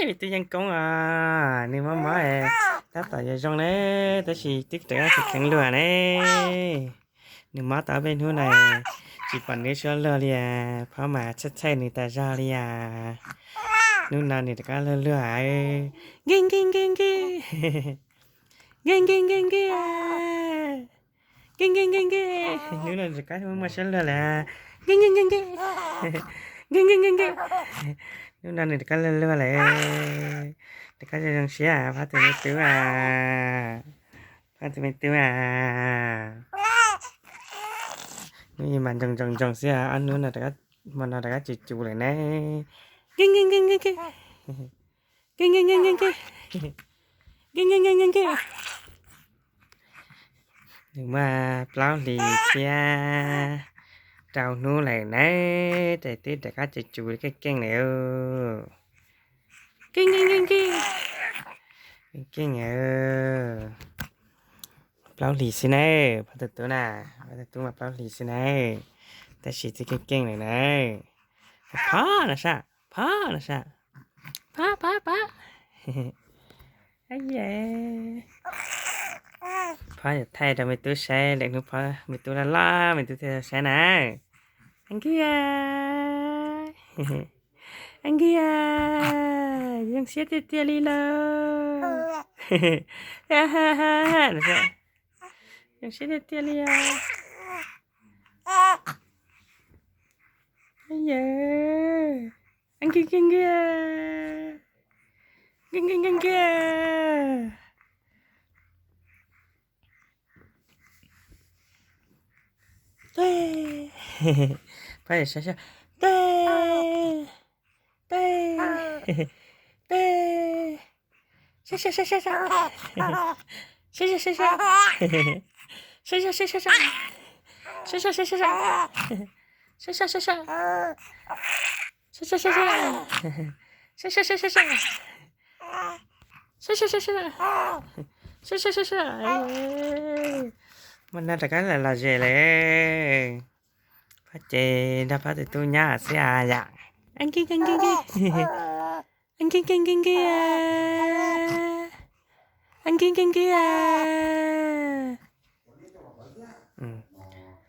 Nws twb yeej koob os, nws mob mob, tab tom yuav zoo ne, tab sis twb rov qab tsis kheev luag ne. Nws mob tau ob peb hnub na, tsis pom nws suab luag li as, Phob mas txhaij txhaij nws tas zog li as. Hnub no nws rov qab luag luag, nkig nkig nkig nkig, nkig nkig nkig nkig, nkig nkig nkig nkig. Hnub no nws rov qab muaj suab luag lawm, nkig nkig nkig nkig, nkig nkig nkig nkig. Hnub no nws rov qab luag luag lawm, rov qab zoo zoo siab, Phob tus me tub a, Phob tus me tub a. Hnub ib mas ntsoog ntsoog ntsoog xwb, ob hnub no, hmo no rov qab cus cus lawm ne. Nkig nkig nkig nkig nkig, nkig nkig nkig nkig nkig, nkig nkig nkig nkig nkig. Nws muaj plaub hlis thiab rau hnub lawm na, ces twb rov qab cus cus keej keej lawm. Keej keej keej keej, keej keej. Plaub hlis xwb na, Phob tus tub na, Phob tus tub mas plaub hlis xwb na, tab sis twb keej keej lawm na. Phob no sab, Phob no sab, Phob Phob Phob. Phob yuav thaij rau me tub saib, lwm hnub Phob me tub loj loj me tub thiaj saib na. Nkig a, nkig a, zoo siab tiag tiag li lauj. Zoo siab tiag tiag li os. Yawg, nkig nkig nkig, nkig nkig nkig nkig. Teb, Phob saib saib, teb, teb, teb, saib saib saib saib, saib saib saib saib, saib saib saib saib, saib saib saib saib, saib saib saib saib, saib saib saib saib, saib saib saib saib, saib saib saib saib, saib saib saib saib, saib saib saib saib. Hmo no rov qab los lom zem lawm. Phob ces nrog Phob tus tub nyob xwb yom. Nkig nkig nkig, nkig nkig nkig, nkig nkig nkig a.